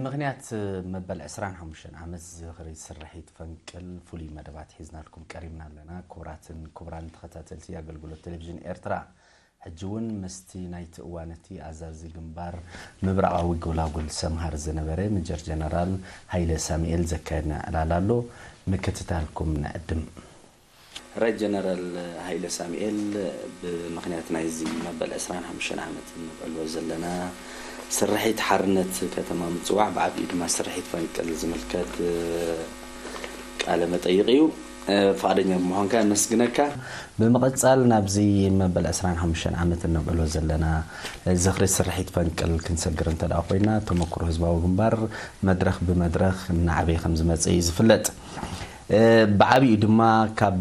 ምኽንያት መበል ዕስራን ሓሙሽተን ዓመት ዝኽሪ ስርሒት ፈንቅል ፍሉይ መደባት ሒዝናልኩም ቀሪብና ኣለና። ክቡራትን ክቡራን ተኸታተልቲ ኣገልግሎት ቴሌቪዥን ኤርትራ፣ ሕጂ እውን ምስቲ ናይቲ እዋን እቲ ኣዛዚ ግንባር ምብራቓዊ ጎላጉል ሰምሃር ዝነበረ ሜጀር ጀነራል ሃይለ ሳሙኤል ዘካየድና ዕላል ኣሎ። ምክትታልኩም ንዕድም። ራይት ጀነራል ሃይለ ሳሙኤል፣ ብምኽንያት ናይዚ መበል ዕስራን ሓሙሽተን ዓመት እንብዕሎ ዘለና ስርሒት ሓርነት ከተማ ምጽዋዕ፣ ብዓቢኡ ድማ ስርሒት ፈንቅል ዝምልከት ቃለ መጠይቕ እዩ። ፍቓደኛ ብምዃንካ የመስግነካ። ብምቕጻል ናብዚ መበል ዕስራን ሓሙሽተን ዓመት እንብዕሎ ዘለና ዝኽሪ ስርሒት ፈንቅል ክንሰግር እንተ ደኣ ኮይና፣ ተመክሮ ህዝባዊ ግንባር መድረኽ ብመድረኽ እናዓበየ ከም ዝመጽእ እዩ ዝፍለጥ። ብዓቢኡ ድማ ካብ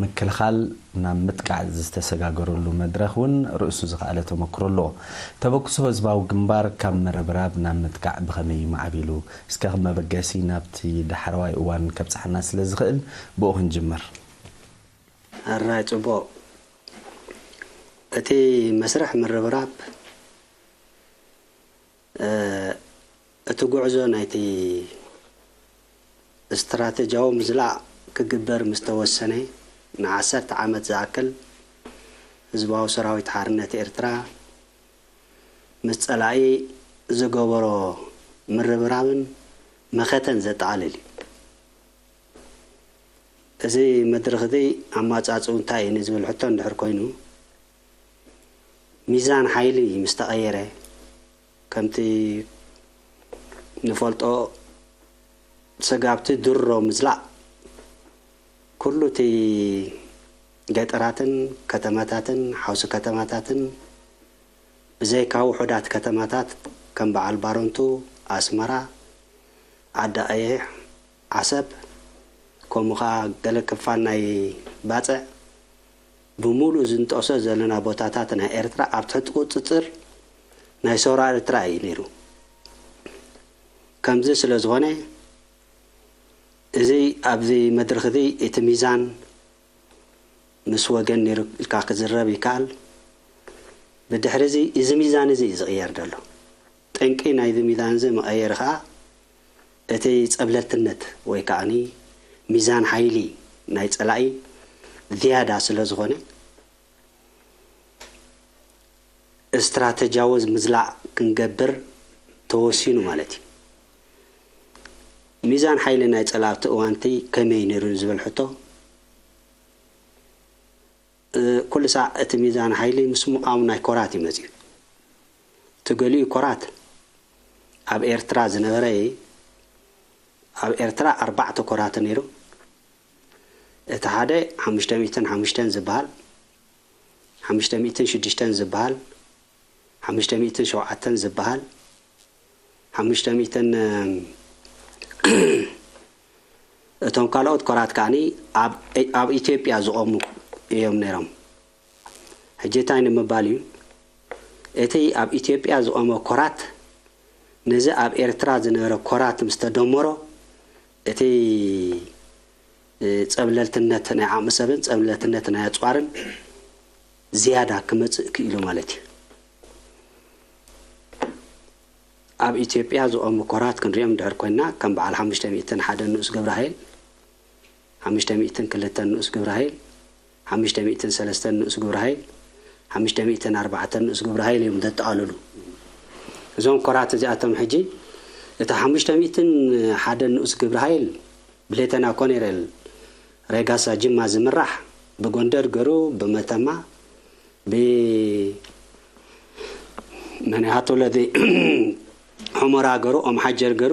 ምክልኻል ናብ ምጥቃዕ ዝተሰጋገረሉ መድረኽ እውን ርእሱ ዝኸኣለ ተመክሮ ኣለዎ። ተበግሶ ህዝባዊ ግንባር ካብ ምርብራብ ናብ ምጥቃዕ ብኸመይ እዩ ማዕቢሉ? እስከ ከም መበገሲ ናብቲ ዳሕረዋይ እዋን ከብጽሓና ስለ ዝኽእል ብኡ ክንጅምር። ሕራይ ጽቡቕ። እቲ መስርሕ ምርብራብ እቲ ጉዕዞ ናይቲ ስትራተጂያዊ ምዝላቕ ክግበር ምስ ተወሰነ፣ ንዓሰርተ ዓመት ዝኣክል ህዝባዊ ሰራዊት ሓርነት ኤርትራ ምስ ጸላኢ ዝገበሮ ምርብራብን መኸተን ዘጠቓልል እዩ። እዚ መድረኽ እዚ ኣማጻጽኡ እንታይ እዩ ንዝብል ሕቶ እንድሕር ኮይኑ፣ ሚዛን ሓይሊ ምስ ተቐየረ፣ ከምቲ ንፈልጦ፣ ሰጋብቲ ድሮ ምዝላቕ ኩሉ እቲ ገጠራትን ከተማታትን ሓውሲ ከተማታትን ብዘይካ ውሑዳት ከተማታት ከም በዓል ባረንቱ፣ ኣስመራ፣ ዓዲ ቀይሕ፣ ዓሰብ፣ ከምኡ ኸዓ ገለ ክፋል ናይ ባጽዕ ብሙሉእ ዝንጠሶ ዘለና ቦታታት ናይ ኤርትራ ኣብ ትሕቲ ቁጽጽር ናይ ሰውራ ኤርትራ እዩ ነይሩ። ከምዚ ስለ ዝኾነ እዚ ኣብዚ መድረኽ እዚ እቲ ሚዛን ምስ ወገን ነይሩ ኢልካ ክዝረብ ይከኣል። ብድሕሪ እዚ እዚ ሚዛን እዚ እዩ ዝቕየር ዘሎ። ጠንቂ ናይዚ ሚዛን እዚ መቐየሪ ኸዓ እቲ ጸብለልትነት ወይ ከዓኒ ሚዛን ሓይሊ ናይ ጸላኢ ዝያዳ ስለ ዝኾነ ስትራተጂያዊ ምዝላቕ ክንገብር ተወሲኑ ማለት እዩ። ሚዛን ሓይሊ ናይ ጸላኢ ኣብቲ እዋንቲ ከመይ ነይሩ ዝብል ሕቶ ኩሉ ሳዕ እቲ ሚዛን ሓይሊ ምስ ምቓም ናይ ኮራት እዩ መጺኡ። እቲ ገሊኡ ኮራት ኣብ ኤርትራ ዝነበረ እዩ። ኣብ ኤርትራ ኣርባዕተ ኮራት ነይሩ። እቲ ሓደ ሓሙሽተ ሚእትን ሓሙሽተን ዝበሃል፣ ሓሙሽተ ሚእትን ሽዱሽተን ዝበሃል፣ ሓሙሽተ ሚእትን ሸውዓተን ዝበሃል፣ ሓሙሽተ ሚእትን እቶም ካልኦት ኮራት ከዓኒ ኣብ ኢትዮጵያ ዝቖሙ እዮም ነይሮም። ሕጂ እንታይ ንምባል እዩ? እቲ ኣብ ኢትዮጵያ ዝቖመ ኮራት ነዚ ኣብ ኤርትራ ዝነበረ ኮራት ምስ ተደመሮ እቲ ጸብለልትነት ናይ ዓቕሚ ሰብን ጸብለልትነት ናይ ኣጽዋርን ዝያዳ ክመጽእ ክኢሉ ማለት እዩ። ኣብ ኢትዮጵያ ዝቖሙ ኮራት ክንሪኦም እንድሕር ኮይንና ከም በዓል ሓሙሽተ ሚእትን ሓደን ንኡስ ግብረ ሓይል፣ ሓሙሽተ ሚእትን ክልተን ንኡስ ግብረ ሓይል፣ ሓሙሽተ ሚእትን ሰለስተን ንኡስ ግብረ ሓይል፣ ሓሙሽተ ሚእትን ኣርባዕተን ንኡስ ግብረ ሓይል እዮም ዘጠቓልሉ። እዞም ኮራት እዚኣቶም ሕጂ እቲ ሓሙሽተ ሚእትን ሓደን ንኡስ ግብረ ሓይል ብሌተና ኮኔሬል ሬጋሳ ጅማ ዝምራሕ ብጎንደር ገሩ ብመተማ ብ መን ሃቶ ለዚ ሑመራ ገሩ ኦም ሓጀር ገሩ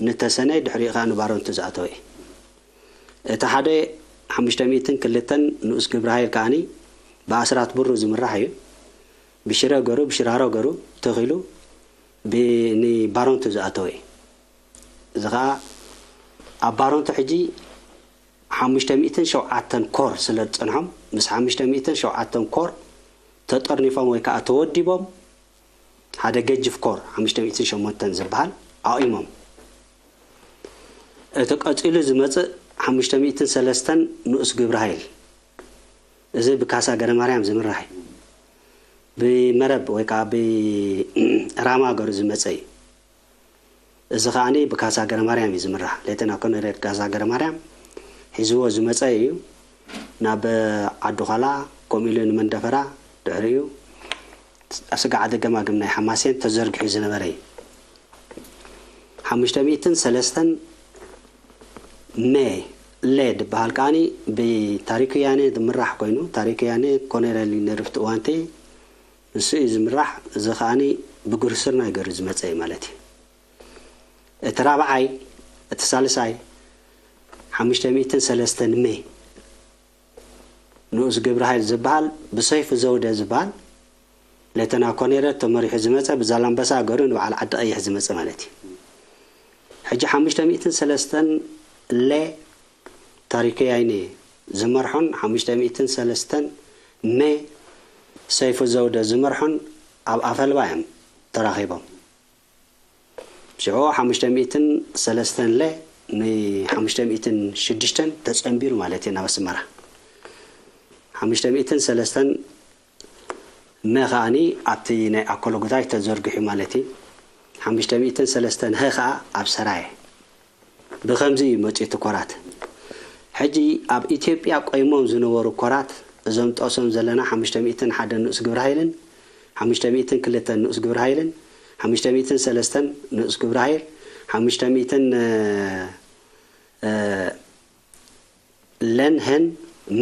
ንተሰነይ ድሕሪኡ ከዓ ንባረንቱ ዝኣተወ እዩ። እቲ ሓደ ሓሙሽተ ሚእትን ክልተን ንኡስ ግብረ ሓይል ከዓኒ ብኣስራት ብሩ ዝምራሕ እዩ። ብሽረ ገሩ ብሽራሮ ገሩ ተኺሉ ንባረንቱ ዝኣተወ እዩ። እዚ ከዓ ኣብ ባረንቱ ሕጂ ሓሙሽተ ሚእትን ሸውዓተን ኮር ስለ ዝጸንሖም ምስ ሓሙሽተ ሚእትን ሸውዓተን ኮር ተጠርኒፎም ወይ ከዓ ተወዲቦም ሓደ ገጅፍ ኮር ሓሙሽተ ሚእትን ሸሞንተን ዝበሃል ኣቑሞም። እቲ ቀጺሉ ዝመጽእ ሓሙሽተ ሚእትን ሰለስተን ንኡስ ግብረ ሓይል እዚ ብካሳ ገረማርያም ዝምራሕ እዩ። ብመረብ ወይ ከዓ ብራማ ገሩ ዝመጸ እዩ። እዚ ከዓኒ ብካሳ ገረማርያም እዩ ዝምራሕ። ሌተና ኮሎኔል ካሳ ገረማርያም ሒዝዎ ዝመጸ እዩ። ናብ ዓዲ ዃላ፣ ከምኡ ኢሉ ንመንደፈራ፣ ድሕሪኡ ኣብ ስግዓተ ገማግም ናይ ሓማሴን ተዘርጊሑ ዝነበረ እዩ። ሓሙሽተ ሚእትን ሰለስተን መ፣ ለ ድበሃል ከዓኒ ብታሪክ ወያነ ዝምራሕ ኮይኑ፣ ታሪክ ወያነ ኮሎኔል ይነርፍት እዋንቲ ንሱ እዩ ዝምራሕ። እዚ ከዓኒ ብግሩስርና ገሩ ዝመጸ እዩ ማለት እዩ። እቲ ራብዓይ፣ እቲ ሳልሳይ፣ ሓሙሽተ ሚእትን ሰለስተን መ ንኡስ ግብረ ሓይል ዝበሃል ብሰይፉ ዘውደ ዝበሃል ሌተና ኮሎኔል ተመሪሑ ዝመጸ፣ ብዛላምበሳ ገሩ ንበዓል ዓዲ ቀይሕ ዝመጸ ማለት እዩ። ሕጂ ሓሙሽተ ሚእትን ሰለስተን ለ ታሪክ ወያነ ዝመርሖን ሓሙሽተ ሚእትን ሰለስተን መ ሰይፉ ዘውደ ዝመርሖን ኣብ ኣፈልባ እዮም ተራኺቦም። ሽዑ ሓሙሽተ ሚእትን ሰለስተን ለ ን ሓሙሽተ ሚእትን ሽዱሽተን ተጸንቢሩ ማለት እዩ ናብ ኣስመራ። ሓሙሽተ ሚእትን ሰለስተን መ ከዓኒ ኣብቲ ናይ ኣኮለጉዛይ ተዘርጊሑ ማለት እዩ። ሓሙሽተ ሚእትን ሰለስተን ሀ ከኣ ኣብ ሰራየ። ብኸምዚ እዩ መጺኡ እቲ ኮራት። ሕጂ ኣብ ኢትዮጵያ ቆይሞም ዝነበሩ ኮራት፣ እዞም ጠቕሶም ዘለና ሓሙሽተ ሚእትን ሓደ ንኡስ ግብረ ሓይልን ሓሙሽተ ሚእትን ክልተን ንኡስ ግብረ ሓይልን ሓሙሽተ ሚእትን ሰለስተን ንኡስ ግብረ ሓይል፣ ሓሙሽተ ሚእትን ለን ሀን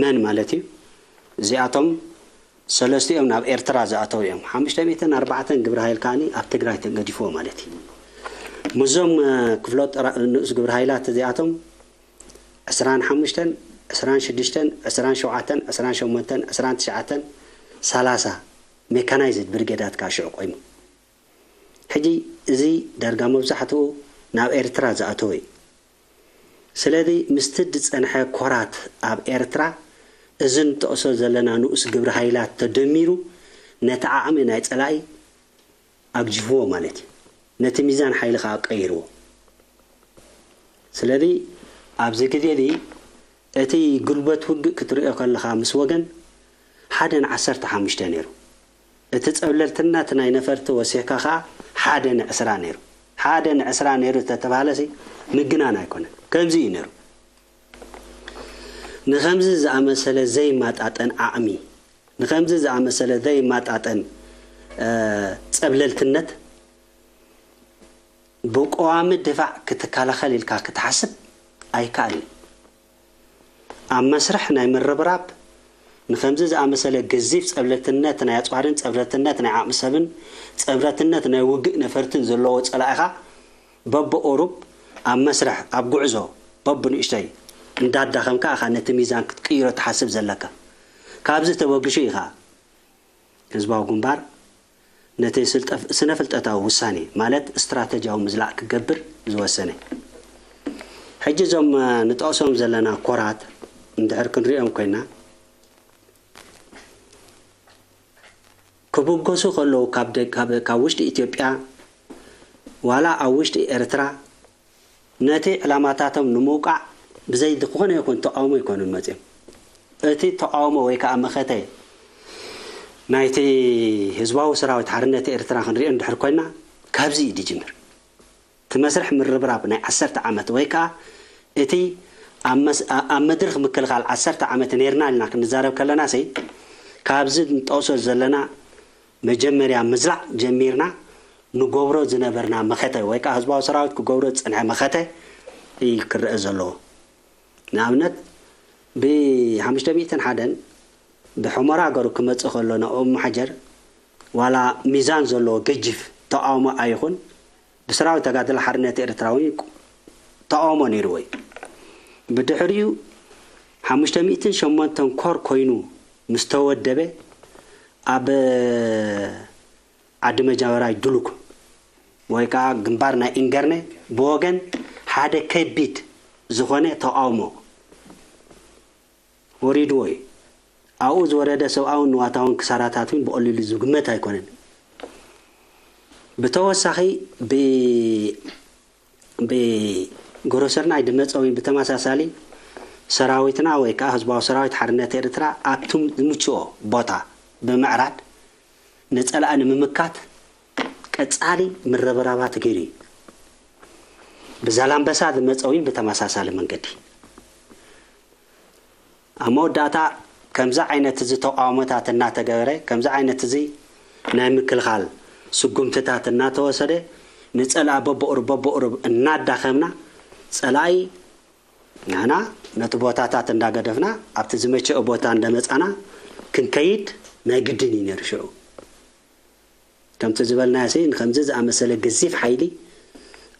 መን ማለት እዩ። እዚኣቶም ሰለስቲኦም ናብ ኤርትራ ዝኣተው እዮም። ሓሙሽተ ሚእትን ኣርባዕተን ግብረ ሓይል ከዓኒ ኣብ ትግራይ ተገዲፍዎ ማለት እዩ። ምስዞም ክፍለ ንኡስ ግብረ ሓይላት እዚኣቶም ዕስራን ሓሙሽተን፣ ዕስራን ሽዱሽተን፣ ዕስራን ሸውዓተን፣ ዕስራን ሸሞንተን፣ ዕስራን ትሽዓተን፣ ሰላሳ ሜካናይዝድ ብሪጌዳት ከዓ ሽዑ ቆይሙ። ሕጂ እዚ ዳርጋ መብዛሕትኡ ናብ ኤርትራ ዝኣተወ እዩ። ስለዚ ምስቲ ዝጸንሐ ኮራት ኣብ ኤርትራ እዚ ንጠቕሶ ዘለና ንኡስ ግብረ ሓይላት ተደሚሩ ነቲ ዓቕሚ ናይ ጸላኢ ኣግጅፍዎ ማለት እዩ። ነቲ ሚዛን ሓይሊ ከኣ ቀይርዎ። ስለዚ ኣብዚ ግዜ እዚ እቲ ጉልበት ውግእ ክትሪኦ ከለኻ ምስ ወገን ሓደ ንዓሰርተ ሓሙሽተ ነይሩ። እቲ ጸብለልትነት ናይ ነፈርቲ ወሲኽካ ከኣ ሓደ ንዕስራ ነይሩ። ሓደ ንዕስራ ነይሩ ዝተተባህለሲ ምግናን ኣይኮነን። ከምዚ እዩ ነይሩ። ንኸምዚ ዝኣመሰለ ዘይማጣጠን ዓቕሚ፣ ንኸምዚ ዝኣመሰለ ዘይማጣጠን ጸብለልትነት ብቀዋሚ ድፋዕ ክትከላኸል ኢልካ ክትሓስብ ኣይከኣልን። ኣብ መስርሕ ናይ ምርብራብ ንኸምዚ ዝኣመሰለ ገዚፍ ጸብለትነት ናይ ኣጽዋርን ጸብለትነት ናይ ዓቕሚ ሰብን ጸብለትነት ናይ ውግእ ነፈርትን ዘለዎ ጸላኢኻ በብቁሩብ ኣብ መስርሕ ኣብ ጉዕዞ በብንእሽተይ እንዳዳኸምካ ኢኻ ነቲ ሚዛን ክትቅይሮ ትሓስብ ዘለካ። ካብዚ ተበግሹ ኢኻ ህዝባዊ ግንባር ነቲ ስነ ፍልጠታዊ ውሳኔ ማለት ስትራተጂያዊ ምዝላቕ ክገብር ዝወሰነ። ሕጂ እዞም ንጠቕሶም ዘለና ኮራት እንድሕር ክንሪኦም ኮይና ክብገሱ ከለዉ ካብ ውሽጢ ኢትዮጵያ ዋላ ኣብ ውሽጢ ኤርትራ ነቲ ዕላማታቶም ንምውቃዕ ብዘይ ዝኾነ ይኹን ተቃውሞ ኣይኮኑን መጺኦም። እቲ ተቃውሞ ወይ ከዓ መኸተ ናይቲ ህዝባዊ ሰራዊት ሓርነት ኤርትራ ክንሪኦ እንድሕር ኮይና ካብዚ እዩ ዝጅምር። እቲ መስርሕ ምርብራብ ናይ ዓሰርተ ዓመት ወይ ከዓ እቲ ኣብ መድርኽ ምክልኻል ዓሰርተ ዓመት ነይርና ኢልና ክንዛረብ ከለና ሲ ካብዚ ንጠቕሶ ዘለና መጀመርያ ምዝላዕ ጀሚርና ንገብሮ ዝነበርና መኸተ ወይ ከዓ ህዝባዊ ሰራዊት ክገብሮ ዝፀንሐ መኸተ እዩ ክረአ ዘለዎ። ንኣብነት ብሓሙሽተ ሚእትን ሓደን ብሑመራ ሃገሩ ክመፅእ ከሎ ናብ ኦምሓጀር ዋላ ሚዛን ዘለዎ ገጅፍ ተቃውሞ ኣይኹን ብሰራዊት ተጋድሎ ሓርነት ኤርትራ እውን ተቃውሞ ነይርዎ እዩ። ብድሕሪኡ ሓሙሽተ ሚእትን ሸሞንተን ኮር ኮይኑ ምስ ተወደበ ኣብ ዓዲ መጃወራይ ድሉክ ወይ ከዓ ግንባር ናይ ኢንገርነ ብወገን ሓደ ከቢድ ዝኾነ ተቃውሞ ወሪድዎ እዩ። ኣብኡ ዝወረደ ሰብኣውን ንዋታውን ክሳራታት እውን ብቐሊሉ ዝግመት ኣይኮነን። ብተወሳኺ ብግሮሰርናይ ድመፀ ወይ ብተመሳሳሊ ሰራዊትና ወይ ከዓ ህዝባዊ ሰራዊት ሓርነት ኤርትራ ኣብቲ ዝምችኦ ቦታ ብምዕራድ ንፀላኢ ንምምካት ቀፃሊ ምርብራባት ገይሩ እዩ። ብዛላምበሳ ዝመፀ እውን ብተመሳሳሊ መንገዲ ኣብ መወዳእታ ከምዚ ዓይነት እዚ ተቃውሞታት እናተገበረ፣ ከምዚ ዓይነት እዚ ናይ ምክልኻል ስጉምትታት እናተወሰደ፣ ንፀላኢ በብቑሩብ በብቑሩብ እናዳኸምና፣ ፀላኢ ንሕና ነቲ ቦታታት እንዳገደፍና ኣብቲ ዝመቸኦ ቦታ እንደመጻና ክንከይድ ናይ ግድን እዩ ነይሩ። ሽዑ ከምቲ ዝበልናዮ ሲ ንከምዚ ዝኣመሰለ ገዚፍ ሓይሊ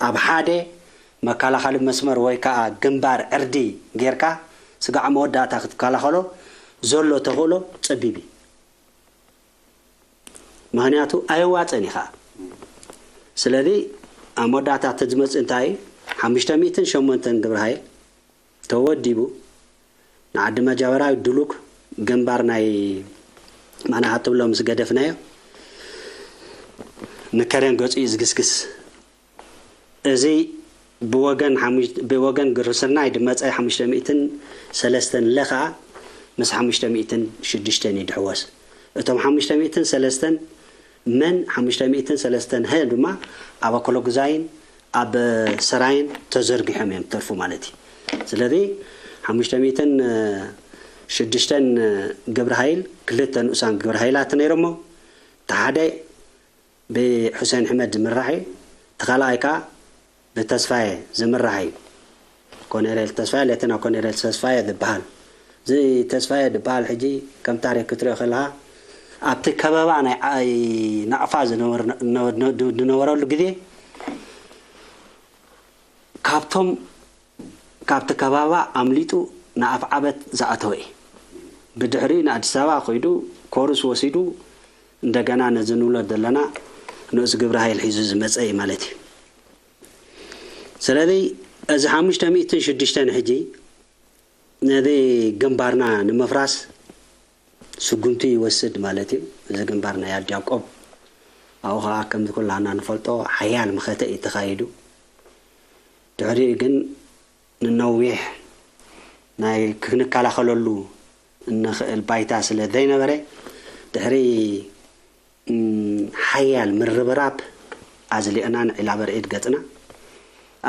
ኣብ ሓደ መከላኸሊ መስመር ወይ ከዓ ግንባር ዕርዲ ጌርካ ስጋዕ መወዳእታ ክትከላኸሎ ዘሎ ተኽእሎ ጸቢብ እዩ። ምኽንያቱ ኣየዋፅእን እዩ ከዓ። ስለዚ ኣብ መወዳእታ እቲ ዝመፅእ እንታይ እዩ? ሓሙሽተ ሚእትን ሸሞንተን ግብረ ሓይል ተወዲቡ ንዓዲ መጃበራዊ ድሉክ ግንባር ናይ ማና ሃትብሎ ምስ ገደፍናዮ ንከረን ገፁ እዩ ዝግስግስ። እዚ ብወገን ሓሙሽ-፣ ብወገን ግብረሰናይ ዝመፀ ሓሙሽተ ሚእትን ሰለስተን ለ ከዓ ምስ ሓሙሽተ ሚእትን ሽዱሽተን ይድሕወስ። እቶም ሓሙሽተ ሚእትን ሰለስተን መን ሓሙሽተ ሚእትን ሰለስተን ሀ ድማ ኣብ ኣኮሎጉዛይን ኣብ ሰራይን ተዘርጊሖም እዮም ተርፉ ማለት እዩ። ስለዚ ሓሙሽተ ሚእትን ሽዱሽተን ግብረ ሓይል ክልተ ንኡሳን ግብረ ሓይላት ነይሮሞ። እቲ ሓደ ብሑሴን ሕመድ ዝምራሕ እዩ። እቲ ካልኣይ ከዓ ብተስፋየ ዝምራሕ እዩ። ኮኔሬል ተስፋየ፣ ሌተና ኮኔሬል ተስፋየ ዝበሃል። እዚ ተስፋየ ዝበሃል ሕጂ ከም ታሪክ ክትሪኦ ከለኻ ኣብቲ ከበባ ናይ ዓይ ናቕፋ ዝነበረ-፣ ዝነበረሉ ግዜ ካብቶም ካብቲ ከባባ ኣምሊጡ ንኣፍዓበት ዝኣተወ እዩ። ብድሕሪኡ ንኣዲስ ኣበባ ከይዱ ኮርስ ወሲዱ እንደገና ነዚ ንብሎ ዘለና ንኡስ ግብረ ሓይል ሒዙ ዝመፀ እዩ ማለት እዩ። ስለዚ እዚ ሓሙሽተ ሚእትን ሽዱሽተን ሕጂ ነዚ ግንባርና ንምፍራስ ስጉምቲ ይወስድ ማለት እዩ። እዚ ግንባር ናይ ኣዲ ያዕቆብ ኣብኡ ከዓ ከምዚ ኩላና ንፈልጦ ሓያል መኸተ እዩ ተኻይዱ። ድሕሪኡ ግን ንነዊሕ ናይ ክንከላኸለሉ እንኽእል ባይታ ስለ ዘይነበረ ድሕሪ ሓያል ምርብራብ ኣዝሊእና ንዒላ በርዒድ ገፅና።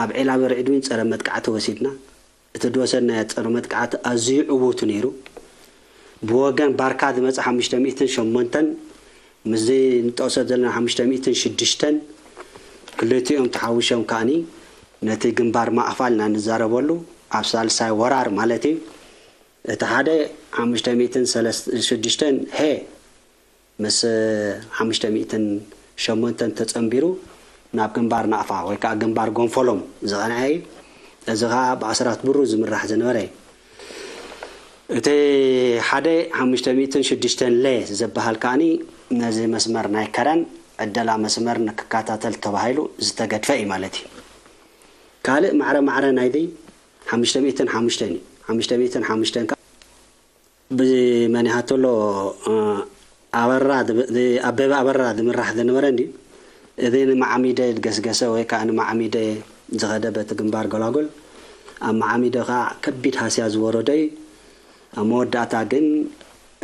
ኣብ ዒላ በርዒድ እውን ፀረ መጥቃዕቲ ወሲድና። እቲ ዝወሰድናዮ ፀረ መጥቃዕቲ ኣዝዩ ዕዉት ነይሩ። ብወገን ባርካ ዝመፀ ሓሙሽተ ሚእትን ሸሞንተን ምስዚ ንጠቕሶ ዘለና ሓሙሽተ ሚእትን ሽዱሽተን ክልቲኦም ተሓዊሾም ከኣኒ ነቲ ግንባር ማእፋል ኢና ንዛረበሉ ኣብ ሳልሳይ ወራር ማለት እዩ። እቲ ሓደ ሓሙሽተ ሚእትን ሽዱሽተን ሄ ምስ ሓሙሽተ ሚእትን ሸሞንተን ተጸንቢሩ ናብ ግንባር ናቕፋ ወይ ከዓ ግንባር ጎንፎሎም ዝቐንዐ እዩ። እዚ ከዓ ብኣስራት ብሩ ዝምራሕ ዝነበረ እዩ። እቲ ሓደ ሓሙሽተ ሚእትን ሽዱሽተን ለ ዝበሃል ከኣኒ ነዚ መስመር ናይ ከረን ዕደላ መስመር ንክከታተል ተባሂሉ ዝተገድፈ እዩ ማለት እዩ። ካልእ ማዕረ ማዕረ ናይዚ ሓሙሽተ ሚእትን ሓሙሽተን እዩ። ሓሙሽተ ሚእትን ሓሙሽተን ከኣ ብመን ይሃተሎ፣ እ፣ ኣበራ ዝብ-፣ ዝ-፣ ኣበበ ኣበራ ዝምራሕ ዝነበረ እንድዩ። እዚ ንማዓሚደ ዝገስገሰ ወይ ከዓ ንማዓሚደ ዝኸደ በቲ ግንባር ጎላጉል፣ ኣብ ማዓሚደ ከዓ ከቢድ ሃስያ ዝወረዶ እዩ። ኣብ መወዳእታ ግን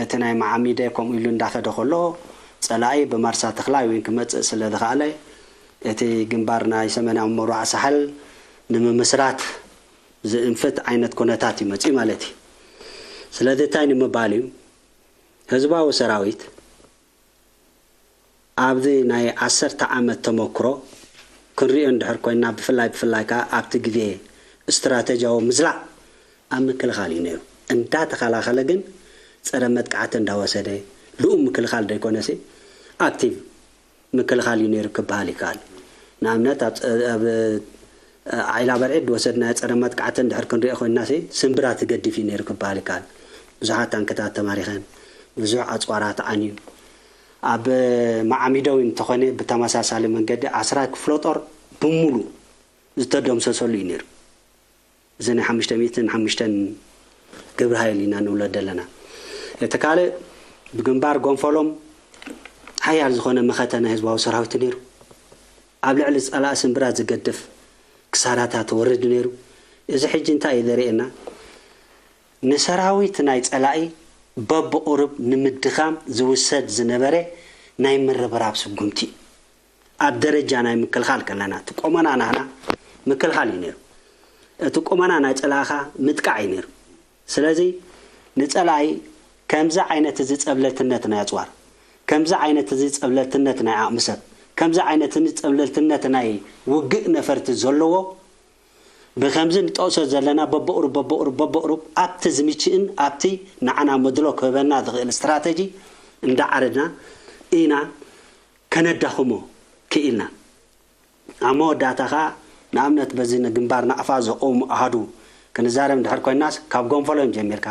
እቲ ናይ ማዓሚደ ከምኡ ኢሉ እንዳኸደ ከሎ፣ ጸላኢ ብማርሳ ተኽላይ እውን ክመጽእ ስለ ዝኸኣለ፣ እቲ ግንባር ናይ ሰሜናዊ መብራዕ ሳሕል ንምምስራት ዝእንፍት ዓይነት ኩነታት እዩ መጺኡ ማለት እዩ። ስለዚ እንታይ ንምባል እዩ? ህዝባዊ ሰራዊት ኣብዚ ናይ ዓሰርተ ዓመት ተመክሮ ክንሪኦ እንድሕር ኮይንና፣ ብፍላይ ብፍላይ ከኣ ኣብቲ ግዜ ስትራተጂያዊ ምዝላቕ ኣብ ምክልኻል እዩ ነይሩ። እንዳተኸላኸለ ግን ጸረ መጥቃዕቲ እንዳወሰደ፣ ልኡም ምክልኻል ዘይኮነሲ ኣክቲቭ ምክልኻል እዩ ነይሩ ክበሃል ይከኣል። ንኣብነት ኣብ ጸ-፣ ኣብ፣ እ፣ ዓይላ በርዒድ ዝወሰድናዮ ጸረ መጥቃዕቲ እንድሕር ክንሪኦ ኮይንና ሲ ስምብራት ዝገድፍ እዩ ነይሩ ክበሃል ይከኣል። ብዙሓት ታንክታት ተማሪኸን፣ ብዙሕ ኣጽዋራት ዓንዩ። ኣብ ማዓሚዶ እውን እንተኾነ ብተመሳሳሊ መንገዲ ዓስራ ክፍለ ጦር ብምሉእ ዝተደምሰሰሉ እዩ ነይሩ። እዚ ናይ ሓሙሽተ ሚእትን ሓሙሽተን ግብረ ሓይል ኢና ንብሎ ዘለና። እቲ ካልእ ብግንባር ጎንፈሎም ሓያል ዝኾነ መኸተ ናይ ህዝባዊ ሰራዊት ነይሩ። ኣብ ልዕሊ ጸላኢ ስምብራት ዝገድፍ ክሳራታት ወርድ ነይሩ። እዚ ሕጂ እንታይ እዩ ዘርእየና? ንሰራዊት ናይ ጸላኢ በብቑሩብ ንምድኻም ዝውሰድ ዝነበረ ናይ ምርብራብ ስጉምቲ እዩ። ኣብ ደረጃ ናይ ምክልኻል ከለና፣ እቲ ቆመና ናህና ምክልኻል እዩ ነይሩ። እቲ ቁመና ናይ ጸላእኻ ምጥቃዕ እዩ ነይሩ። ስለዚ ንጸላኢ ከምዚ ዓይነት እዚ ጸብለልትነት ናይ ኣጽዋር፣ ከምዚ ዓይነት እዚ ጸብለልትነት ናይ ዓቕሚ ሰብ፣ ከምዚ ዓይነት እዚ ጸብለልትነት ናይ ውግእ ነፈርቲ ዘለዎ ብከምዚ ንጠቕሶ ዘለና በብቕሩብ በብቕሩብ በብቕሩብ ኣብቲ ዝምችእን ኣብቲ ንዓና መድሎ ክህበና ዝኽእል ስትራተጂ እንዳዓረድና ኢና ከነዳኽሞ ክኢልና። ኣብ መወዳእታ ኸኣ ንኣብነት በዚ ንግንባር ናቕፋ ዘቐውሙ ኣሃዱ ክንዛረብ እንድሕር ኮይንናስ ካብ ጎንፈሎም ጀሚርካ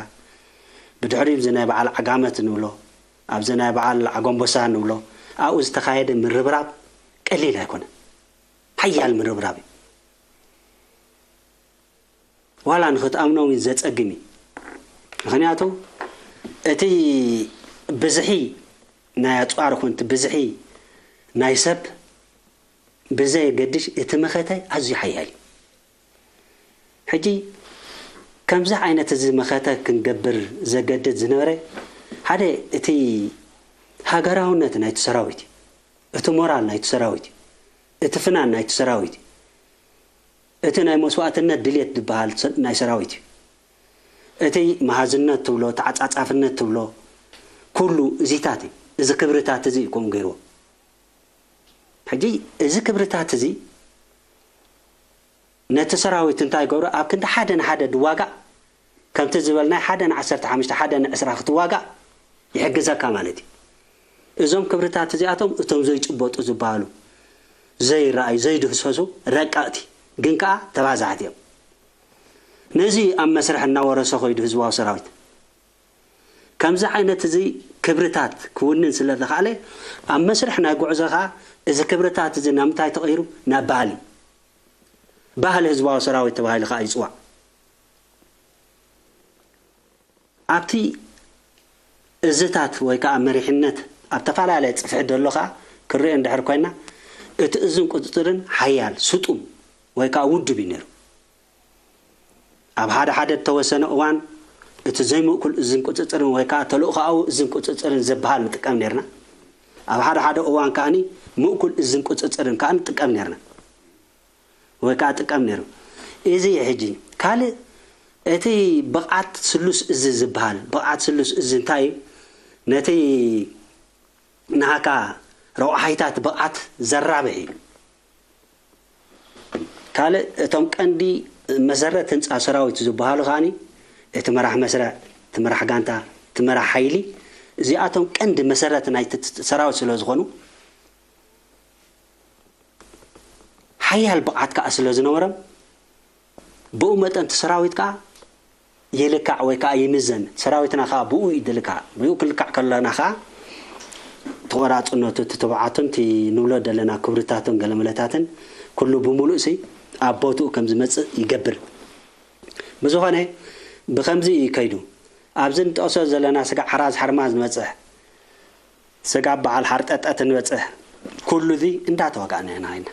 ብድሕሪኡ እዚ ናይ በዓል ዓጋመት ንብሎ ኣብዚ ናይ በዓል ዓጎንበሳ ንብሎ ኣብኡ ዝተኻየደ ምርብራብ ቀሊል ኣይኮነን። ሓያል ምርብራብ እዩ። ዋላ ንኽትኣምኖም እዩ ዘጸግም እዩ። ምኽንያቱ እቲ ብዝሒ ናይ ኣጽዋር ይኹን እቲ ብዝሒ ናይ ሰብ ብዘየገድሽ እቲ መኸተ ኣዝዩ ሓያል እዩ። ሕጂ ከምዚ ዓይነት እዚ መኸተ ክንገብር ዘገድድ ዝነበረ ሓደ እቲ ሃገራውነት ናይቲ ሰራዊት እዩ። እቲ ሞራል ናይቲ ሰራዊት እዩ። እቲ ፍናን ናይቲ ሰራዊት እዩ። እቲ ናይ መስዋእትነት ድልየት ዝበሃል ናይ ሰራዊት እዩ። እቲ መሃዝነት ትብሎ፣ ተዓጻጻፍነት ትብሎ፣ ኩሉ እዚታት እዩ። እዚ ክብርታት እዚ እዩ ከምኡ ገይርዎ። ሕጂ እዚ ክብርታት እዚ ነቲ ሰራዊት እንታይ ይገብሮ? ኣብ ክንዲ ሓደ ንሓደ ድዋጋእ ከምቲ ዝበልናይ ሓደ ንዓሰርተ ሓሙሽተ ሓደ ንዕስራ ክትዋጋእ ይሕግዘካ ማለት እዩ። እዞም ክብርታት እዚኣቶም እቶም ዘይጭበጡ ዝበሃሉ ዘይረኣዩ ዘይድህሰሱ ረቀቕቲ ግን ከኣ ተባዛሕቲ እዮም። ነዚ ኣብ መስርሕ እናወረሶ ከይዱ ህዝባዊ ሰራዊት ከምዚ ዓይነት እዚ ክብርታት ክውንን ስለ ዝኸኣለ ኣብ መስርሕ ናይ ጉዕዞ ከኣ እዚ ክብርታት እዚ ናብ ምንታይ ተቐይሩ? ናብ ባህሊ። ባህሊ ህዝባዊ ሰራዊት ተባሂሉ ከኣ ይጽዋዕ። ኣብቲ እዝታት ወይ ከኣ መሪሕነት ኣብ ተፈላለየ ጽፍሒ ዘሎ ከኣ ክንሪኦ እንድሕር ኮይና እቲ እዝን ቁጽጽርን ሓያል ስጡም ወይ ከኣ ውዱብ እዩ ነይሩ። ኣብ ሓደ ሓደ እተወሰነ እዋን እቲ ዘይምእኩል እዝን ቁጽጽርን ወይ ከኣ ተልእኾኣዊ እዝን ቁጽጽርን ዝበሃል ንጥቀም ነርና። ኣብ ሓደ ሓደ እዋን ከኣኒ ምእኩል እዝን ቁጽጽርን ከኣ ንጥቀም ነርና ወይ ከኣ ጥቀም ነሩ። እዚ ሕጂ ካልእ እቲ ብቕዓት ስሉስ እዚ ዝበሃል ብቕዓት ስሉስ እዚ እንታይ እዩ? ነቲ ናሃካ ረቑሓይታት ብቕዓት ዘራብሕ እዩ። ካልእ እቶም ቀንዲ መሰረት ህንፃ ሰራዊት ዝበሃሉ ከኣኒ እቲ መራሕ መስርዕ፣ እቲ መራሕ ጋንታ፣ እቲ መራሕ ሓይሊ እዚኣቶም ቀንዲ መሰረት ናይ ሰራዊት ስለ ዝኾኑ ሓያል ብቕዓት ከኣ ስለ ዝነበሮም ብኡ መጠን እቲ ሰራዊት ከኣ ይልካዕ ወይ ከኣ ይምዘን። ሰራዊትና ከኣ ብኡ እዩ ዝልካዕ። ብኡ ክልካዕ ከለና ከኣ ተቖራጽነቱ፣ እቲ ትብዓቱን እቲ ንብሎ ዘለና ክብርታቱን ገለመለታትን ኩሉ ብምሉእ ሲ ኣብ ቦትኡ ከም ዝመጽእ ይገብር። ብዝኾነ ብኸምዚ እዩ ከይዱ። ኣብዚ ንጠቕሶ ዘለና ስጋዕ ሓራዝ ሓርማዝ ንበጽሕ፣ ስጋብ በዓል ሓርጠጠት ንበጽሕ፣ ኩሉ እዚ እንዳተዋጋእና ኢና ኸይድና።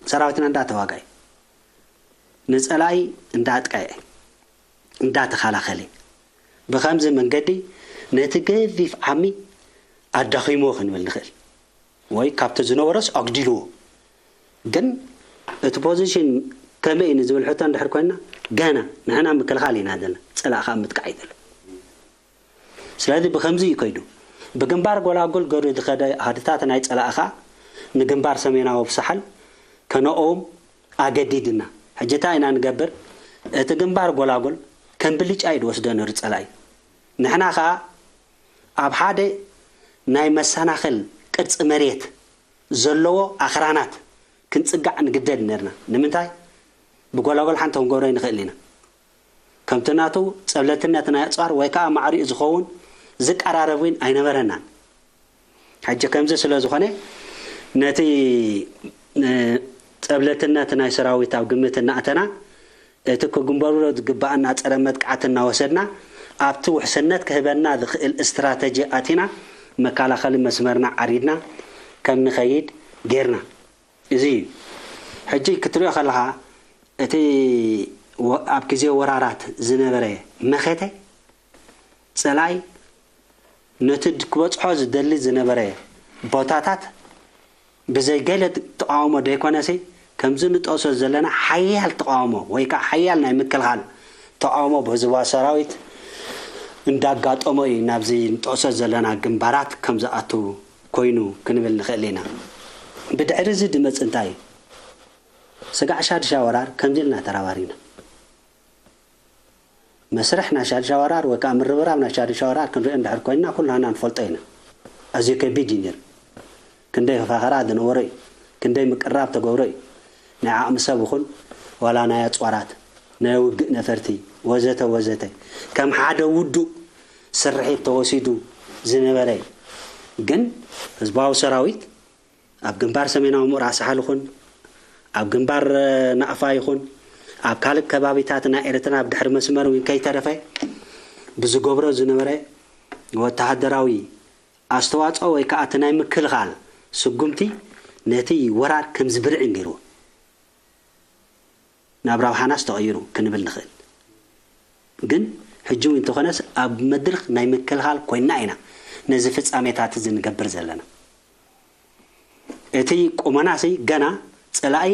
ሰራዊትና እንዳተዋጋየ፣ ንጸላኢ እንዳኣጥቀዐ፣ እንዳተኸላኸለ፣ ብኸምዚ መንገዲ ነቲ ገዚፍ ዓሚ ኣዳኺምዎ ክንብል ንኽእል። ወይ ካብቲ ዝነበሮስ ኣጉዲልዎ። ግን እቲ ፖዚሽን ከመይ እዩ ንዝብል ሕቶ እንድሕር ኮይንና፣ ገና ንሕና ምክልኻል ኢና ዘለና፣ ጸላኢ ከኣ ምጥቃዕ እዩ ዘሎ። ስለዚ ብኸምዚ እዩ ከይዱ። ብግንባር ጎላጉል ገሩ ዝኸደ ኣሃዱታት ናይ ጸላኢ ከኣ ንግንባር ሰሜናዊ ሳሕል ከነኦም ኣገዲድና። ሕጂ እንታይ ኢና ንገብር? እቲ ግንባር ጎላጉል ከም ብልጫ እዩ ዝወስዶ ነሩ ጸላኢ። ንሕና ከኣ ኣብ ሓደ ናይ መሰናኽል ቅርጺ መሬት ዘለዎ ኣኽራናት ክንጽጋዕ ንግደድ ነርና። ንምንታይ? ብጎላጎል ሓንቲ ክንገብሮ ኣይንኽእል ኢና። ከምቲ ናቱ ጸብለልትነት ናይ ኣጽዋር ወይ ከኣ ማዕሪኡ ዝኸውን ዝቀራረብ እውን ኣይነበረናን። ሕጂ ከምዚ ስለ ዝኾነ ነቲ እ፣ ጸብለልትነት ናይ ሰራዊት ኣብ ግምት እናእተና እቲ ክግንበሩ ዝግባኣና ጸረ መጥቃዕቲ እናወሰድና ኣብቲ ውሕስነት ክህበና ዝኽእል ስትራተጂ ኣቲና መከላኸሊ መስመርና ዓሪድና ከም ንኸይድ ጌርና። እዚ እዩ። ሕጂ ክትሪኦ ከለኻ እቲ ወ- ኣብ ግዜ ወራራት ዝነበረ መኸተ ጸላኢ ነቲ ክበጽሖ ዝደሊ ዝነበረ ቦታታት ብዘይ ገለ ተቃውሞ ዘይኮነሲ ከምዚ ንጠቕሶ ዘለና ሓያል ተቓውሞ ወይ ከዓ ሓያል ናይ ምክልኻል ተቓውሞ ብህዝባዊ ሰራዊት እንዳጋጠሞ እዩ ናብዚ ንጠቕሶ ዘለና ግንባራት ከም ዝኣቱ ኮይኑ ክንብል ንኽእል ኢና። ብድሕሪ እዚ ድመጽእ እንታይ እዩ? ስጋዕ ሻድሻ ወራር ከምዚ ኢልና ተራባሪና። መስርሕ ናይ ሻድሻ ወራር ወይ ከዓ ምርብራብ ናይ ሻድሻ ወራር ክንሪኦ እንድሕር ኮይንና ኩላና ንፈልጦ ኢና። ኣዝዩ ከቢድ እዩ ነይሩ። ክንደይ ፈኸራ ዝነበሮ እዩ። ክንደይ ምቅርራብ ተገብሮ እዩ። ናይ ዓቕሚ ሰብ ይኹን ዋላ ናይ ኣፅዋራት፣ ናይ ውግእ ነፈርቲ ወዘተ ወዘተ ከም ሓደ ውዱእ ስርሒት ተወሲዱ ዝነበረ እዩ። ግን ህዝባዊ ሰራዊት ኣብ ግንባር ሰሜናዊ ምብራቕ ሳሕል ይኹን ኣብ ግንባር ናቕፋ ይኹን ኣብ ካልእ ከባቢታት ናይ ኤርትራ ኣብ ድሕሪ መስመር እውን ከይተረፈ ብዝገብሮ ዝነበረ ወተሃደራዊ ኣስተዋፅኦ ወይ ከዓ እቲ ናይ ምክልኻል ስጉምቲ ነቲ ወራር ከም ዝብርዕ ገይርዎ ናብ ረብሓናስ ተቐይሩ ክንብል ንኽእል። ግን ሕጂ እውን እንተኾነስ ኣብ መድርኽ ናይ ምክልኻል ኮይና ኢና ነዚ ፍጻሜታት እዚ ንገብር ዘለና። እቲ ቁመናሲ ገና ጸላኢ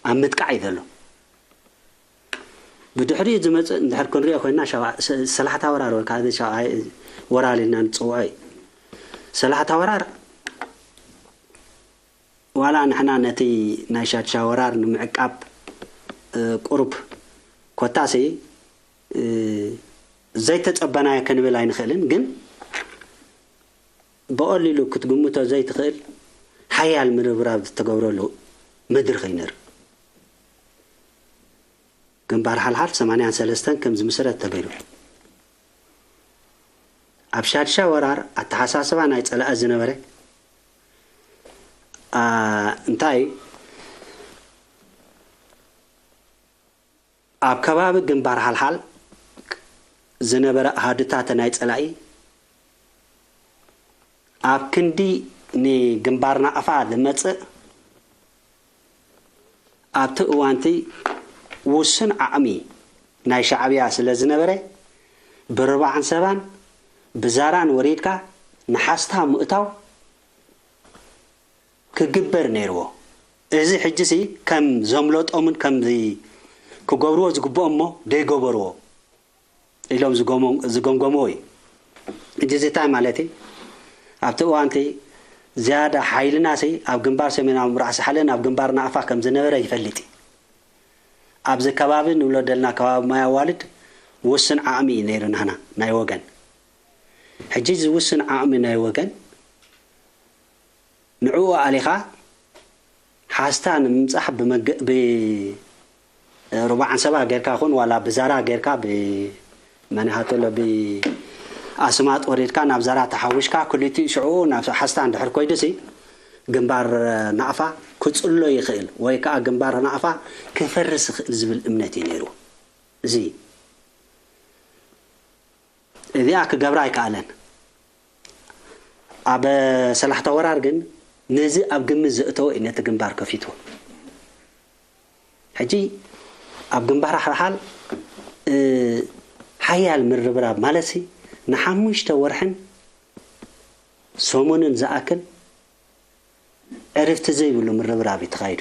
ኣብ ምጥቃዕ እዩ ዘሎ። ብድሕሪኡ ዝመጽእ እንድሕር ክንሪኦ ኮይና ሸባ- ሰ- ሰላሕታ ወራር ወይ ከዓ እዚ ሸባ- ወራር ኢልና ንጽውዖ እዩ። ሰላሕታ ወራር ዋላ ንሕና ነቲ ናይ ሻድሻ ወራር ንምዕቃብ ቁሩብ ኮታሲ ዘይተጸበናዮ ክንብል ኣይንኽእልን፣ ግን ብቐሊሉ ክትግምቶ ዘይትኽእል ሓያል ምርብራብ ዝተገብረሉ መድርኽ እዩ ነይሩ። ግንባር ሓልሓል ሰማንያን ሰለስተን ከም ዝምስረት ተገይሩ። ኣብ ሻድሻ ወራር ኣተሓሳስባ ናይ ጸላኢ ዝነበረ እንታይ ኣብ ከባቢ ግንባር ሓልሓል ዝነበረ ኣሃዱታት ናይ ጸላኢ ኣብ ክንዲ ንግንባር ናቕፋ ዝመጽእ ኣብቲ እዋንቲ ውሱን ዓቕሚ ናይ ሻዕብያ ስለ ዝነበረ ብርባዕን ሰባን ብዛራን ወሪድካ ንሓስታ ምእታው ክግበር ነይርዎ። እዚ ሕጂ ሲ ከም ዘምለጦምን ከም ክገብርዎ ዝግብኦም እሞ ደይገበርዎ ኢሎም ዝገምገምዎ እዩ። ሕጂ እዚ እንታይ ማለት እዩ? ኣብቲ እዋንቲ ዝያዳ ሓይልና ሲ ኣብ ግንባር ሰሜናዊ ምብራቕ ሳሕልን ኣብ ግንባር ናቕፋ ከም ዝነበረ ይፈልጥ እዩ። ኣብዚ ከባቢ ንብሎ ደልና ከባቢ ማይ ኣዋልድ ውስን ዓቕሚ እዩ ነይሩ ናህና ናይ ወገን። ሕጂ እዚ ውስን ዓቕሚ ናይ ወገን ንዕኡ ኣሊኻ ሓስታ ንምምፃሕ ብመገ- ብርባዕ ዓንሰባ ጌርካ ይኹን ዋላ ብዛራ ጌርካ ብመንሃተሎ ብኣስማጥ ወሪድካ ናብ ዛራ ተሓዊሽካ ክልቲኡ ሽዑ ናብ ሓስታ እንድሕር ኮይዱሲ ግንባር ናቕፋ ክፅሎ ይኽእል ወይ ከዓ ግንባር ናቕፋ ክፈርስ ይኽእል ዝብል እምነት እዩ ነይሩ። እዚ እዚኣ ክገብራ ኣይከኣለን። ኣብ ሰላሕታ ወራር ግን ነዚ ኣብ ግምት ዘእተወ እዩ ነቲ ግንባር ከፊትዎ። ሕጂ ኣብ ግንባር ሓልሓል ሓያል ምርብራብ ማለትሲ ንሓሙሽተ ወርሕን ሰሙንን ዝኣክል ዕርፍቲ ዘይብሉ ምርብራብ እዩ ተኻይዱ።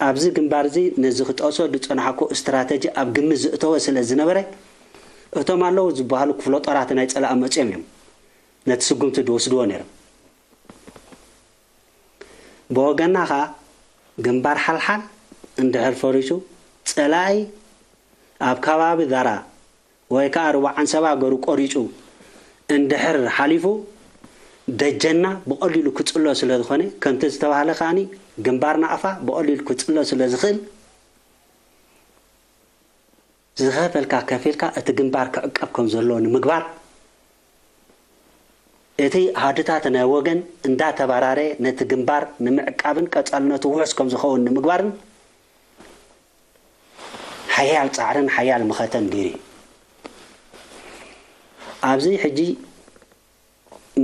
ኣብዚ ግንባር እዚ ነዚ ክጠቕሶ ዝጸናሕኩ ስትራተጂ ኣብ ግምት ዘእተወ ስለ ዝነበረ እቶም ኣለዉ ዝበሃሉ ክፍለ ጦራት ናይ ጸላኢ መጺኦም እዮም ነቲ ስጉምቲ ዝወስድዎ ነይሮም። ብወገንና ኸኣ ግንባር ሓልሓል እንድሕር ፈሪሱ ጸላኢ ኣብ ከባቢ ዛራ ወይ ከዓ ርቡዕ ዓንሰባ ገሩ ቆሪፁ እንድሕር ሓሊፉ ደጀና ብቐሊሉ ክፅሎ ስለ ዝኾነ ከምቲ ዝተባህለ ከዓኒ ግንባር ናቕፋ ብቐሊሉ ክፅሎ ስለ ዝኽእል ዝኸፈልካ ከፊልካ እቲ ግንባር ክዕቀብ ከም ዘለዎ ንምግባር እቲ ሃድታት ናይ ወገን እንዳተባራረ ነቲ ግንባር ንምዕቃብን ቀጻልነቱ ውሑስ ከም ዝኸውን ንምግባርን ሓያል ጻዕርን ሓያል መኸተን ገይሩ እዩ። ኣብዚ ሕጂ